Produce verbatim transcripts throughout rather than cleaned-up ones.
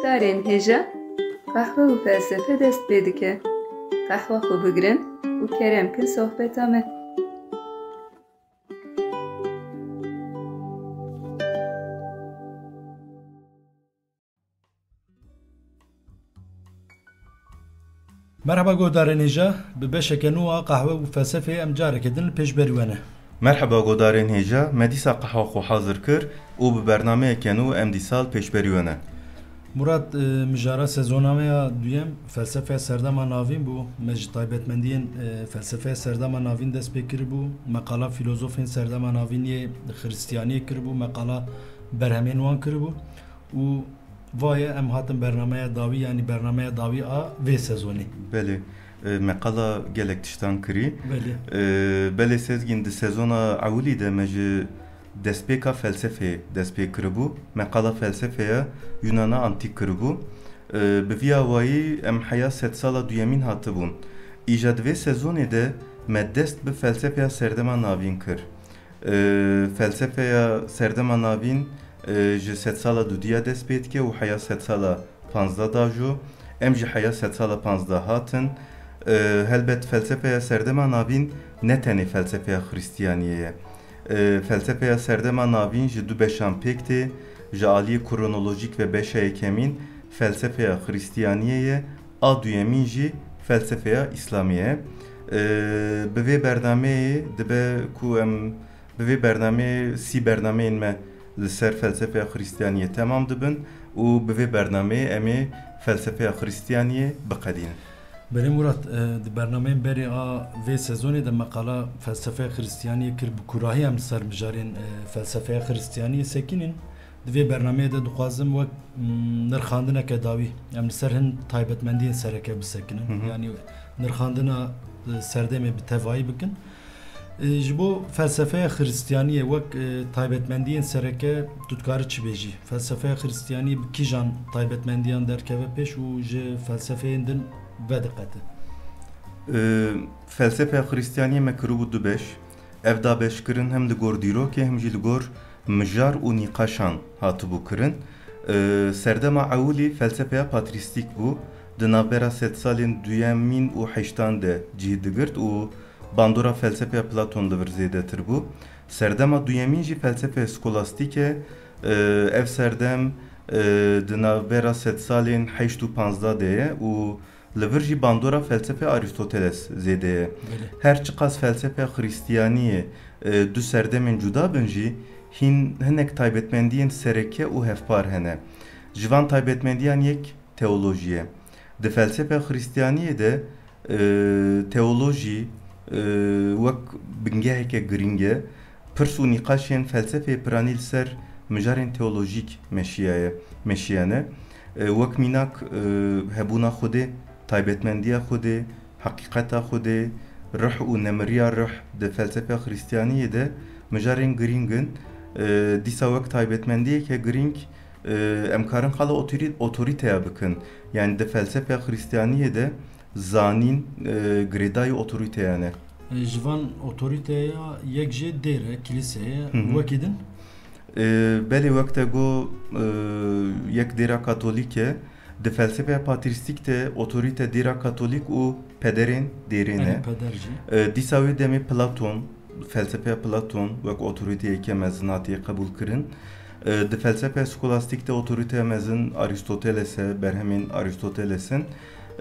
Darên hêja, qehwe û felsefe dest pê dike. Qehwa xwe bigirin û kerem kin sohbeta me. Merhaba guhdarên hêja, bi beşeke nû a qehwe û felsefeyê em careke din li pêşberî we ne. Merhaba guhdarên hêja, me dîsa qehwa xwe hazir kir û bi bernameyeke nû em dîsa li pêşberî we ne. Murat, e, mijara sezona me ya duyem felsefeya serdema navîn bû. Me ji taybetmendiyên, e, felsefeya serdema navîn dest pê kiribû. Me qala filozofên serdema navîn yê Xiristiyaniyê kiribû. Me qala berhemên wan kiribû. Û vaye em hatin bernameya dawî, yanî bernameya dawî a vê sezonê. Belê, e, me qala gelek tiştan kirî. Belê. E, belê Sezgîn, di sezona ewilî de me ji destpêka felsefeyê dest pê kiribû. Me qala felsefeya Yunana antîk kiribû. E, bi vî awayî em heya sedsala duyemîn hatibûn. Îja di vê sezonê de me dest bi felsefeya serdema navîn kir. E, felsefeya serdema navîn, e, ji sedsala dudiya dest pê dike û heya sedsala panzdeh dajo. Em ji heya sedsala panzdeh hatin. E, helbet felsefeya serdema navîn ne tenê felsefeya Xiristiyaniyê ye. E, felsefeya serdema navîn ji du beşan pêk tê, ji aliyê kronolojîk ve beşa yekemîn felsefeya Xiristiyaniyê ye, a duyemîn jî felsefeya Îslamê ye. E, bi vê bernameyê dibe ku em Bi vê bernameyê sî bernameyên me li ser felsefeya Xiristiyaniyê temam dibin û bi vê bernameyê em ê felsefeya Xiristiyaniyê biqedînin. Belê Murat, e, di bernameyên berê a vê sezonê de me qala felsefeya Xiristiyaniyê kir, bi kûrahî em li ser mijarên, e, felsefeya Xiristiyaniyê sekinin. Di vê bernameyê de dixwazim wek, mm, nirxandineke dawî em li ser hin taybetmendiyên sereke bisekinin. Hı hı. Yanî nirxandina, e, serdemê bi tevayî bikin. E, ji bo felsefeya Xiristiyaniyê wek, e, taybetmendiyên sereke tu dikarî çi bêjî? Felsefeya Xiristiyaniyê bi kîjan taybetmendiyan derkeve pêş û ji felsefeyên din vediqete? E, felsefeya Xiristiyaniyê me kiribû du beş. Ev dabeşkirin hem li gor dîrokê hem jî li gor mijar û nîqaşan hatibû kirin. E, serdema ewilî felsefeya patrîstîk bû. Di navbera sedsalên duyemîn û heştan de cih digirt û bandora felsefeya Platon li vir zêdetir bû. Serdema duyemîn jî felsefeya skolastîk e. E, ev serdem, e, di navbera sedsalên heşt û panzdeh de ye û li vir jî bandora felsefeya Aristoteles zêde ye. Belê. Her çiqas felsefeya Xiristiyaniyê, e, du serdemên cuda bin jî, hîn hinek taybetmendiyên sereke û hevpar hene. Ji van taybetmendiyan yek teolojî ye. Di felsefeya Xiristiyaniyê de, e, teolojî, e, wek bingeheke girîng e. Pirs û nîqaşên felsefeyê piranî li ser mijarên teolojîk meşiyaye, meşiyane. E, wek mînak, e, hebûna Xwedê, taybetmendiya Xwedê, heqîqeta Xwedê, ruh û nemiriya ruh di felsefeya Xiristiyaniyê de mijarên girîng in. E, dîsa wek taybetmendiyeke girîng, e, em karin qala otorî-, otorîteya bikin. Yanî di felsefeya Xiristiyaniyê de zanîn, e, girêdayî otorîteyan e. E, ji van otorîteya yek jê dêr e, kîlîse ye. Hı hı. Wekî din? E, belê, wek te got, e, yek dêra katolîk e. Di felsefeya patrîstîk de otorîte dêra katolîk û pederên dêrê ne. Erê, peder jî. E, dîsa wê demê Platon, felsefeya Platon wek otorîteyeke mezin hatiye qebûl kirin. E, di felsefeya skolastîk de otorîteya mezin Aristoteles e, berhemên Aristoteles in.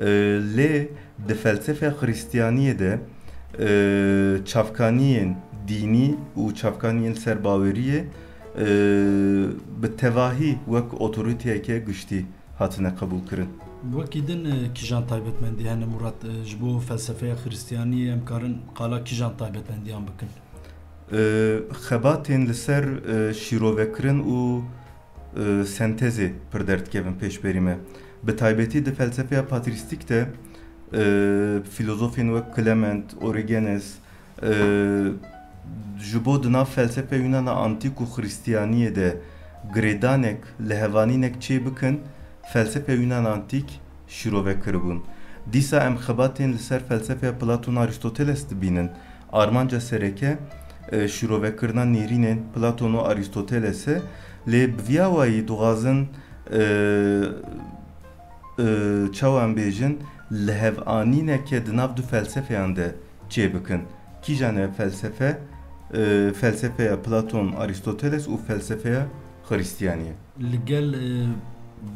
E, lê di felsefeya Xiristiyaniyê de, e, çavkaniyên dînî û çavkaniyên li ser baweriyê, e, bi tevahî wek otorîteyeke giştî hatine qebûlkirin. Wekî din, e, kîjan taybetmendî hene Murat, e, ji bo felsefeya Xiristiyaniyê em karin qala kîjan taybetmendiyan bikin? E, xebatên li ser, e, şîrovekirin û, e, sentezê pir derdikevin pêşberî me. Bi taybetî di felsefeya patrîstîk de, e, filozofên wek Clement, Origenes, e, ji bo di nav felsefeya Yunana Antîk û Xiristiyaniyê de girêdanek, lihevanînek çê bikin, felsefeya Yunana Antîk şîrove kiribûn. Dîsa em xebatên li ser felsefeya Platon û Aristoteles dibînin. Armanca sereke, e, şîrovekirina nêrînên Platon û Aristoteles e, lê bi vî awayî dixwazin e, e, çawa em bêjin, lihevanîneke di nav du felsefeyan de çêbikin. Kîjan e felsefe? E, felsefeya Platon, Aristoteles û felsefeya Xristiyaniyê. Li gel, e,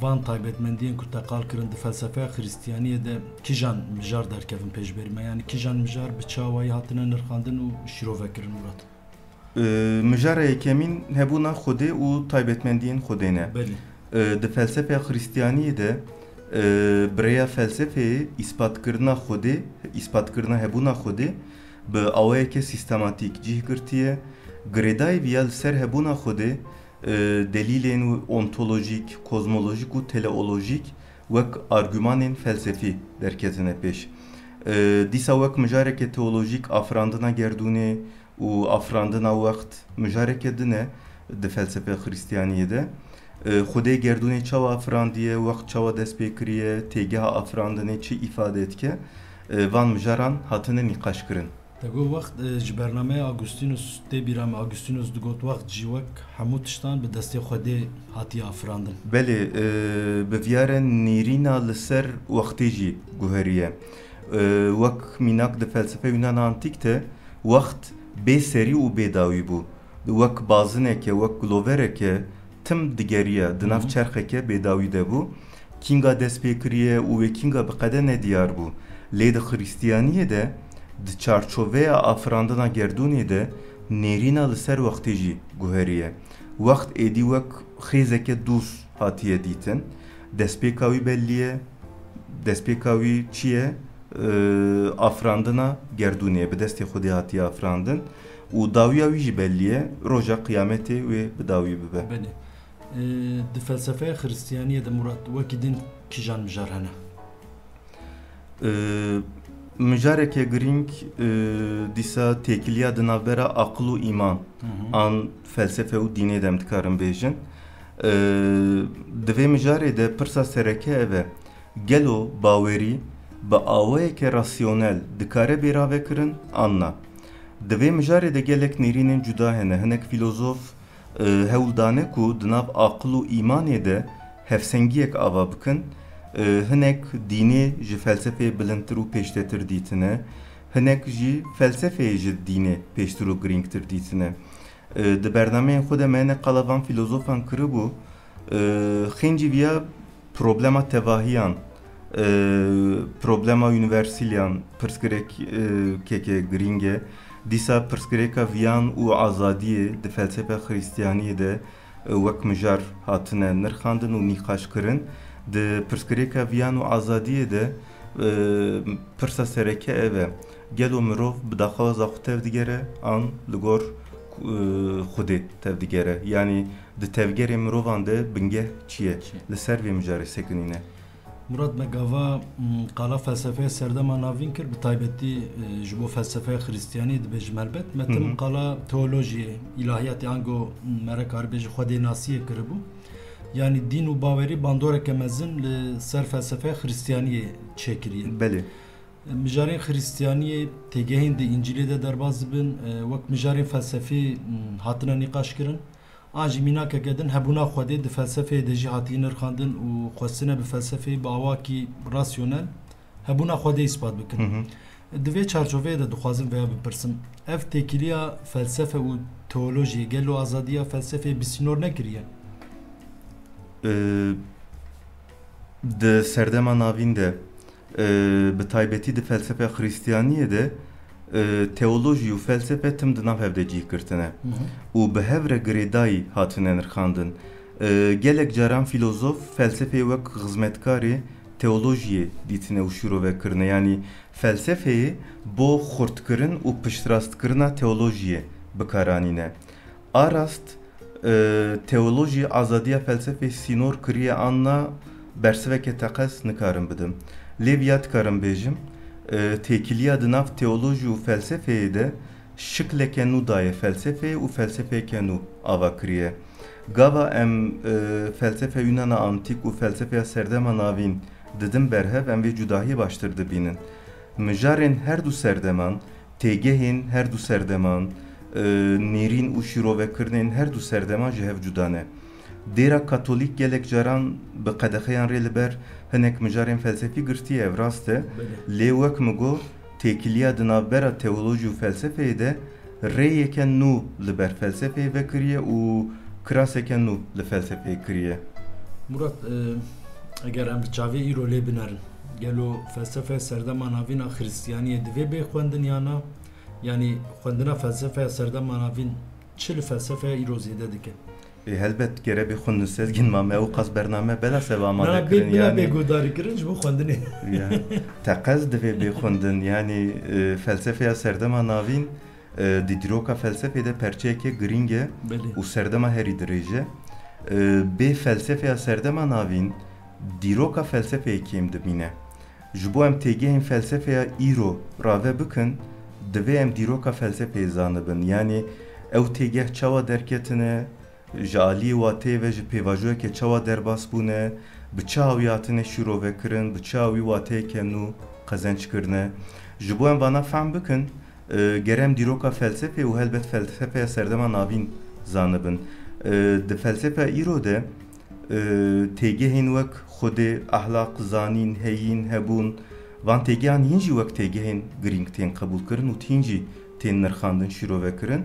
van taybetmendiyên ku te qal kirin di felsefeya Xristiyaniyê de kîjan mijar derkevin pêşberî me? Yanî kîjan mijar bi çawayî hatine nirxandin û şîrove kirin, Murat? E, mijara yekemîn hebûna Xwedê û taybetmendiyên Xwedê ne. Belê. E, di felsefeya Xristiyaniyê de, e, bi rêya felsefeyê îspatkirina Xwedê, îspatkirina hebûna Xwedê bi awayeke sîstematîk cih girtiye. Girêdayî viya li ser hebûna Xwedê, e, delîlên ontolojîk, kozmolojîk û teleolojîk wek argumanên felsefî derketine pêş. E, dîsa wek mijareke teolojîk afirandina gerdûnê û afirandina wext mijareke din e di felsefe Xristiyaniyê de. E, Xwedê gerdûnê çawa afirandiye, wext çawa dest pê kiriye, têgeha afirandinê çi îfade dike, e, van mijaran hatine nîqaşkirin. Te got wext, e, ji bernameya Augustinus tê bîra me, Augustinus digot wext jî wek hemû tiştan bi destê Xwedê hatiye afirandin. Belê, e, bi viyare nêrîna li ser wextê jî guheriye. E, wek mînak di felsefe Yunana Antîk de wext bê serî û bê dawî bû. Wek bazineke, wek gilovereke tim digeriya di nav Hı hı. çerxeke bêdawî de bû. Kînga dest pê kiriye û wê kînga biqede nediyar bû. Lê di Xristiyaniyê de, di çarçoveya afirandina gerdûnê de nêrîna li ser wextê jî guheriye. Wext êdî wek xêzeke dûz hatiye dîtin. Destpêka wî bellî ye. Destpêka wî çi ye? Ee, afirandina gerdûnê ye. Bi destê Xwedê hatiye afirandin. Û dawiya wî jî bellî ye. Roja qiyametê wê bi dawî bibe. Belê. Ee, di felsefeya Xristiyaniyê de, Murat, wekî din kîjan mijar hene? Ee, mijareke girîng, ee, dîsa têkiliya di navbera aqil û îman, Hı hı. an felsefe û dînê de em dikarin bêjin. Ee, di vê mijarê de pirsa sereke ev e, gelo bawerî bi awayeke rasyonel dikare bê ravekirin an na? Di vê mijarê de gelek nêrînên cuda hene. Hinek fîlozof, e, hewl dane ku di nav aqil û îmanê de hevsengiyek ava bikin. E, hinek dînê ji felsefeyê bilindtir û pêştetir dîtine, hinek jî felsefeyê ji dînê pêştir û girîngtir dîtine. E, di bernameyên xwe de me hinek qala van fîlozofan kiribû. E, xêncî viya problema tevahiyan, e, problema unîversîlyan, pirsgirêk, e, keke girîng e. Dîsa pirsgirêka viyan û azadiyê di felsefa Xristiyaniyê de, e, wek mijar hatine nirxandin û nîqaş kirin. Di pirsgirêka viyan û azadiyê de, e, pirsa sereke ev e. Gelo mirov bi daxwaza xwe tevdigere an li gor, e, Xwedê tevdigere? Yanî di tevgerê mirovan de bingeh çi ye? Çi ye? Li ser vê mijarê sekinîne. Murat, me gava, m, qala felsefeya serdema navîn kir, bi taybetî, e, ji bo felsefeya Xristiyaniyê dibêjim helbet. Me tim Hı hı. qala teolojiyê, îlahiyatê ango, m, me re karibêje Xwedênasiyê kiribû. Yanî dîn û bawerî bandoreke mezin li ser felsefeya Xristiyaniyê çêkiriye. Belê. Mijarên Xristiyaniyê têgehên di Încîlê de derbas dibin, e, wek mijarên felsefî, m, hatine nîqaş kirin. An jî mînakeke din hebûna Xwedê di felsefeyê de jî hatiye nirxandin û xwestine bi felsefeyê bi awakî rasyonel hebûna Xwedê îspat bikin. Hı hı. Di vê çarçoveyê de dixwazim veya bipirsim, ev têkiliya felsefe û teolojiyê gelo azadiya felsefeyê bi sînor nekiriye? Ee, di serdema navîn de, e, bi taybetî di felsefe Xristiyaniyê de, e, teolojî û felsefe tim di nav hev de cih girtine Hı hı. û bi hev re girêdayî hatine nirxandin. E, gelek caran fîlozof felsefeyê wek xizmetkarê teolojiyê dîtine û şîrove kirine. Yanî felsefeyê bo xurtkirin û piştrastkirina teolojiyê bi kar anîne. A rast, e, teolojî azadiya felsefê sînor kiriye an na, bersiveke teqez nikarim bidim. Lê viya dikarim bêjim, e, têkiliya di nav teolojî û felsefeyê de şikleke nû daye felsefeyê û felsefeyeke nû ava kiriye. Gava em, e, felsefe Yunana Antîk û felsefeya serdema navîn didin berhev, em vê cudahiyê baştir dibînin. Mijarên her du serdeman, têgehên her du serdeman, e, nêrîn û şîrovekirinên her du serdeman ji hev cuda ne. Dêra Katolîk gelek caran bi qedexeyan rê li ber hinek mijarên felsefî girtiye, ev rast e. Lê wek min got, têkiliya di navbera teolojî û felsefeyê de rêyeke nû li ber felsefeyê vekiriye û kiraseke nû li felsefeyê kiriye. Murat, e, eger em bi çavê îro lê binerin, gelo felsefeya serdema navîn a Xiristiyaniyê divê bê xwendin ya na? Yanî xwendina felsefeya serdema navîn çi li felsefeya îro zêde dike? Ê, helbet gere bê xwendin, Sezgîn, ma me ew qas bername bela seba amade Na, bê kirin, bila yanî bê guhdarî kirin ji bo xwendinê. Ya, teqez divê bê xwendin, yanî, e, felsefeya serdema navîn, e, di dîroka felsefê de perçeyeke girîng e Belê. û serdema herî dirêj e. E, bê felsefeya serdema navîn dîroka felsefeyê kêm dimîne. Ji bo em têgehên felsefeya îro rave bikin, divê em dîroka felsefeyê zanibin. Yanî ew têgeh çawa derketine, ji aliyê wateyê ve ji pêvajoyeke çawa derbas bûne, bi çi awî hatine şîrovekirin, bi çi awî wateyeke nû qezenc kirine. Ji bo em vana fehm bikin, e, gere em dîroka felsefê û helbet felsefeya serdema navîn zanibin. E, di felsefeya îro de, e, têgehên wek Xwedê, ehlaq, zanîn, heyîn, hebûn, van têgehan hîn jî wek têgehên girîng tên qebûlkirin û hîn jî tên nirxandin, şîrovekirin.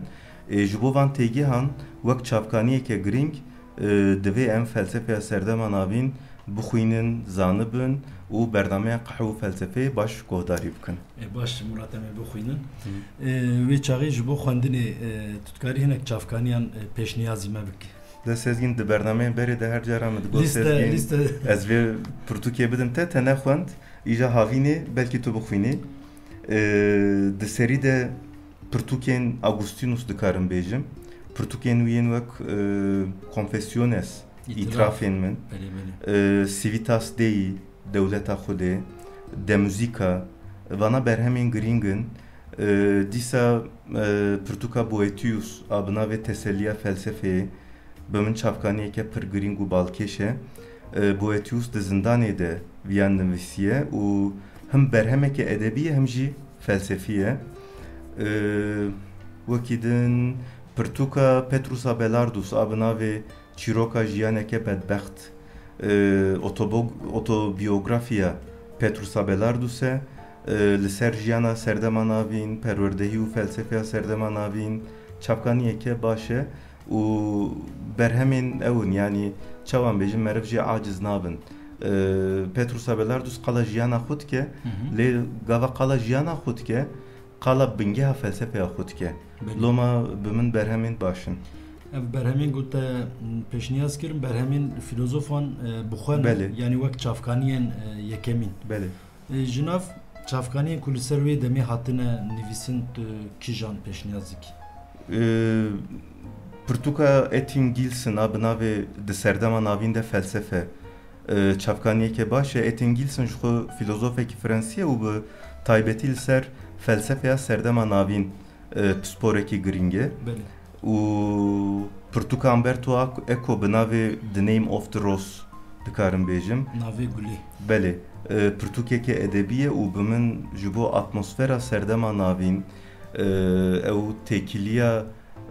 Ê, ji bo van têgehan wek çavkaniyeke girîng, e, divê em felsefeya serdema navîn bixwînin, zanibin û bernameya qehwe û felsefeyê baş guhdarî bikin. Ê, baş, Murat, em ê bixwînin. Hı. Ê, wê çaxê ji bo xwendinê, e, tu dikarî hinek çavkaniyan, e, pêşniyazî me bikî? De Sezgîn, di bernameyên berê de her cara min digot, Lîste, Sezgîn, lîste. ez vê pirtûkê bidim te, te nexwend, îja havînê belkî tu bixwînî. E, di serî de pirtûkên Augustinus dikarim bêjim. Pirtûkên wî yên wek, e, Confessiones, Îtiraf. Îtirafên Min, Belê, belê. e, Civitas Dei, Dewleta Xwedê, De Musica, vana berhemên girîng in. E, dîsa, e, pirtûka Boethius a bi navê Teseliya Felsefeyê bi min çavkaniyeke pir girîng û balkêş e. E, Boethius di zindanê de viyan nivîsiye û him berhemeke edebî ye, him jî felsefî ye. E, wekî din pirtûka Petrus Abelardus a bi navê Çîroka Jiyaneke Bedbext, e, otobo-, otobiyografiya Petrus Abelardus e. E, li ser jiyana serdema navîn, perwerdehî û felsefeya serdema navîn çavkaniyeke baş e. û berhemên ew in, yanî çawa em bêjin, meriv jê aciz nabin. E, Petrus Abelardus qala jiyana xwe dike, Hı hı. lê gava qala jiyana xwe dike, qala bingeha felsefeya xwe dike. Belê. Loma bi min berhemên baş in. Ev berhemên ku te, m, pêşniyaz kirin, berhemên filozofan, e, bi xwe ne, Belê. yanî wek çavkaniyên, e, yekemîn. Belê. E, ji nav çavkaniyên ku li ser wê demê hatine nivîsin, tu kîjan pêşniyaz dikî? E, pirtûka Ethin Gilson a bi navê Di Serdema Navîn de Felsefe, e, çavkaniyeke baş e. Ethin Gilson ji xwe filozofekî Fransî ye û bi taybetî li ser felsefeya serdema navîn, e, pisporekî girîng e. Belê. Û pirtûka Umberto Eco bi navê The Name of the Rose dikarim bêjim. Navê gulê. Belê. E, pirtûkeke edebî ye û bi min ji bo atmosfera serdema navîn, e, ew têkiliya,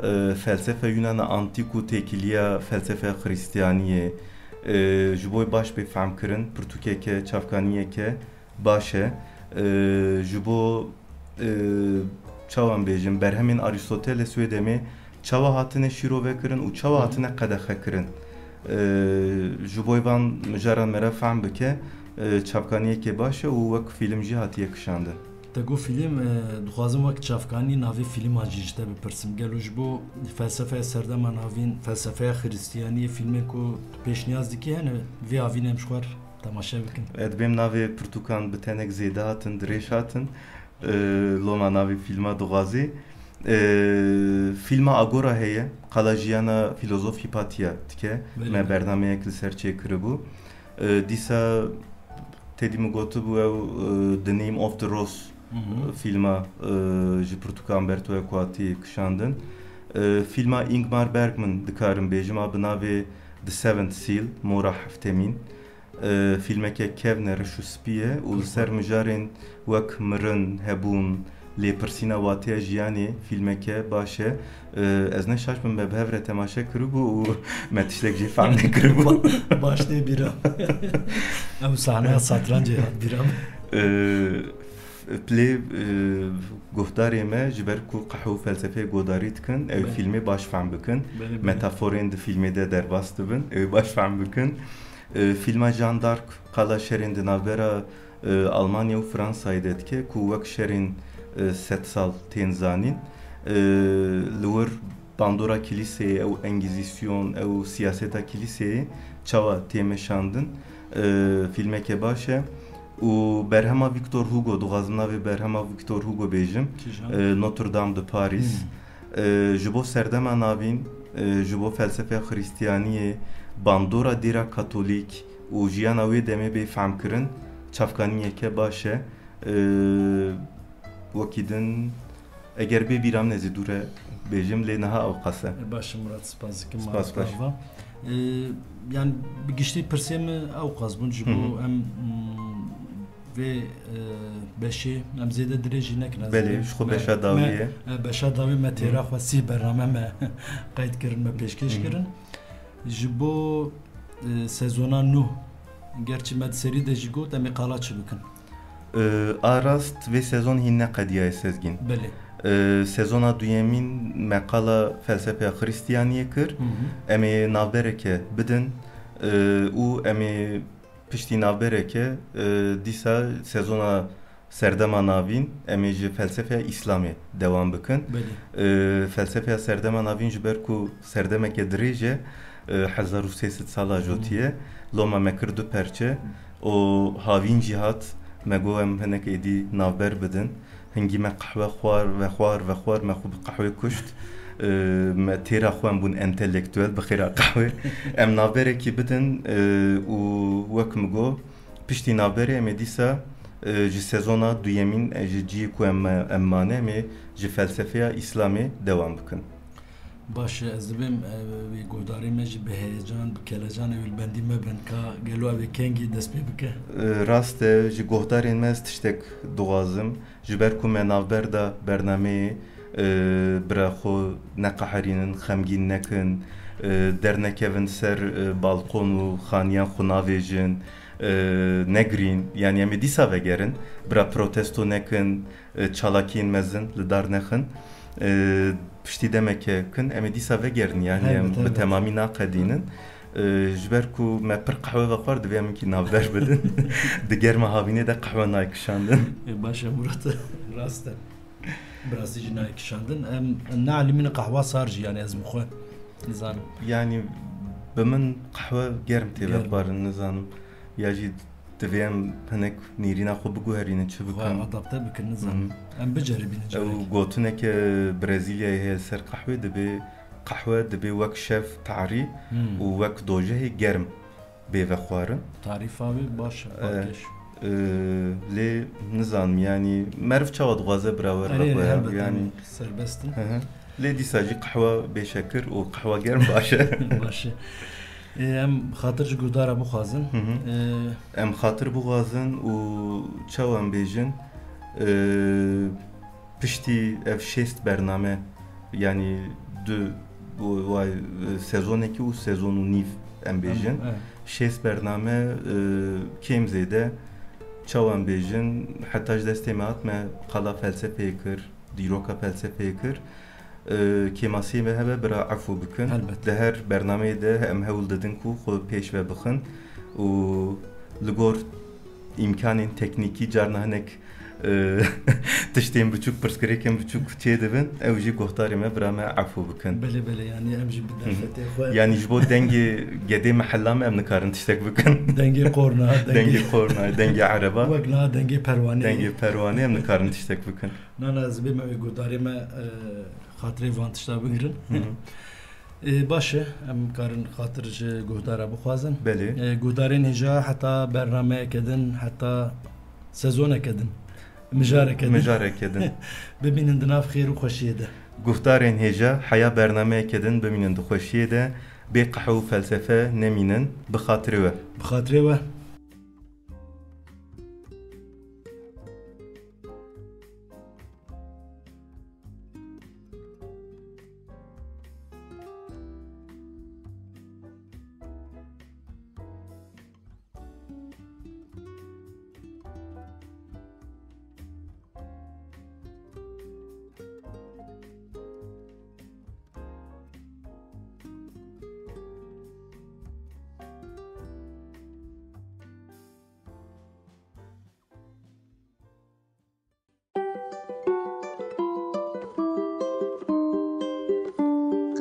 e, felsefe Yunana Antîk û têkiliya felsefe Xristiyaniyê, e, ji bo baş bê fehmkirin, pirtûkeke, çavkaniyeke baş e. E, ji bo, e, çawa em bêjin, berhemên Arîstoteles wê demê çawa hatine şîrovekirin û çawa Hı hı. hatine qedexekirin? E, ji bo van mijaran me re fehm bike, e, çavkaniyeke baş e û wek fîlm jî hatiye kişandin. Te got fîlm, e, dixwazim wek çavkanî navê fîlman jî ji te bipirsim. Gelo ji bo felsefeya serdema navîn, felsefeya Xiristiyaniyê fîlmên ku tu pêşniyaz dikî hene, vê avînê em ji xwe re temaşe bikin. Ez dibêm navê pirtûkan bi tenek zêde hatin, dirêj hatin. E, loma navê fîlma dixwazî. E, fîlma Agora heye, qala jiyana filozof Hîpatiya dike. Belê. Me bernameyek li ser çêkiribû. E, dîsa tedî min gotibû ew, e, The Name of the Rose, Hı hı. e, fîlma, e, ji pirtûka Umberto Eco hatî kişandin. E, fîlma Ingmar Bergman dikarim bêjim, a bi navê The Seventh Seal, Mora Heftemîn. E, fîlmeke kevn e, reş û spî ye û li ser mijarên wek mirin, hebûn, Lêpirsîna wateya jiyanê, fîlmeke baş e. E, ez ne şaş bim, me bi hev re temaşe kiribû û me tiştek jê fehm nekiribû. Baş tê bîra. Ew sahneya satrancê hat bîra min. E, lê, e, guhdarê me ji ber ku qehwe û felsefeyê godarî dikin, ew Belê. fîlmê baş fehm bikin. Belê, belê. Metaforên di fîlmê de derbas dibin, ew baş fehm bikin. E, fîlma Jeanne d'Arc qala şerên di navbera, e, Almanya û Fransayê de dike ku wek şerên, e, sedsal tên zanîn. E, li wir bandora kilîseyê, ew engîzîsyon, ew siyaseta kilîseyê çawa tê meşandin, e, fîlmeke baş e. Û berhema Victor Hugo, dixwazim navê berhema Victor Hugo bêjim, Kîjan? e, Notre Dame de Paris. Hmm. E, ji bo serdema navîn, e, ji bo felsefeya Xristiyaniyê, bandora dêra Katolîk û jiyana wê demê bê fehmkirin, çavkaniyeke baş e. E, wekî din, eger bê bîra min, ez ê dû re bêjim, lê niha ewqas e. E, baş e Murat, spas dikim. Spas, baş. Marava. E, yani bi giştî pirsê min ewqas bûn, ji Hı hı. bo em, mm, vê, e, beşê em zêde dirêjî nekin. Ez Belê, dibêm ji xwe me, beşa dawî me, ye. e, beşa dawî me Hı. têra xwe sî bername me qeyd kirin, me pêşkêş Hı hı. kirin. Ji bo, e, sezona nû, gerçî me di serî de jî got, em ê qala çi bikin? E, a rast vê sezon hîn neqediyaye Sezgîn. Belê. E, sezona duyemîn me qala felsefeya Xristiyaniyê kir. Hı hı. Em ê navbereke bidin, e, û em ê piştî navbereke, e, dîsa sezona serdema navîn em ê ji felsefeya Îslamê dewam bikin. Belê. E, felsefeya serdema navîn ji ber ku serdemeke dirêj e, e, hezar û sê sed sala jotiye, Hı. loma me kir du perçe. Hı. û havîn jî hat, me got em hinek êdî navber bidin. Hingî me qehwe xwar, vexwar, vexwar, me xwe bi qehwê kuşt. E, me têra xwe em bûn entelektuel, bi xêra qehwê. Em navberekî bidin, e, û wek min got, piştî navberê em ê dîsa, e, ji sezona duyemîn, e, ji cihê ku em, em mane, em ê ji felsefeya Îslamê dewam bikin. Baş e, ez dibêm, e, wê guhdarê me jî bi heyecan, bi kelecan ew li bendî me bin ka gelo ev ê kengî dest pê bike. E, rast e, ji guhdarên me ez tiştek dixwazim. Ji ber ku me navber da bernameyê, e, bira xwe neqeherînin, xemgîn nekin, e, dernekevin ser, e, balkon û xaniyan xwe navêjin, e, negirîn. Yanî em ê dîsa vegerin, bira protesto nekin, e, çalakiyên mezin li dar nexin. E, piştî demeke kin em ê dîsa vegerin, yanî Helbet, em bi helbet. temamî naqedînin. E, ji ber ku me pir qehwe vexwar, divê em hinkî navber bidin. Di germa havînê de qehwe nayê kişandin. E, baş e Murat, rast e. Bi rastî jî nayê kişandin. Em, em neelîmînin qehwa sar jî, yanî ez bi xwe nizanim. Yanî bi min qehwe germ tê Germ. vexwarin, nizanim. Ya jî divê em hinek nêrîna xwe biguherînin, çi Xwe bikin? adapte bikin, nizanim. Hı. Em biceribînin Ew carek. gotineke Brezîlyayê heye li ser qehwê, dibê qehwe dibê wek şev tarî Hmm. û wek dojehê germ bê vexwarin. Tarîfa wê baş e, E, balkêş. e, lê nizanim, yanî meriv çawa dixwaze bira we Erê, erê, vexwe, helbet, yanî. em serbest in. Hı hı. Lê dîsa jî qehwa bê şekir û qehwa germ baş e. Baş e. Ê, em xatir ji guhdara bixwazin. Hı hı. Ê, Em xatir bixwazin û çawa em bêjin, e, piştî ev şêst bername, yanî du, bu, vay, e, sezonekî û sezon û nîv em bêjin. Em, evet. Şêst bername, e, kêm zêde çawa em bêjin, heta ji destê me hat me qala felsefeyê kir, dîroka felsefeyê kir. E, kêmasiyê me hebe bira efû bikin. Helbet. Di her bernameyê de em hewl didin ku xwe pêş ve bixin û li gor îmkanên teknîkî carna hinek, e, tiştên biçûk, pirsgirêkên biçûk çê dibin. Ew jî guhdarê me, bira me efû bikin. Belê, belê, yanî em jî bi Hı hı. derfetê xwe. Yanî ji bo dengê gedê mehella me em nikarin tiştek bikin. Dengê qorna, dengê Dengê qorna, dengê ereba. Wek niha dengê perwaneyê. Dengê perwanê em nikarin tiştek bikin. Na, na, ez bêm ew ê guhdarê me, e, xatirê van tişta bigirin. Hı hı. E, baş e, em karin xatir ji guhdara bixwazin. Belê. E, guhdarên hêja heta bernameyeke din, heta sezoneke din, mijareke din. Mijareke din. Bimînin di nav xêr û xweşiyê de. Guhdarên hêja heya bernameyeke din bimînin di xweşiyê de, bê qehwe û felsefe nemînin, bi xatirê we. Bi xatirê we.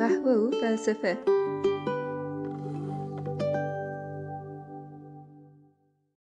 Qehwe û felsefe.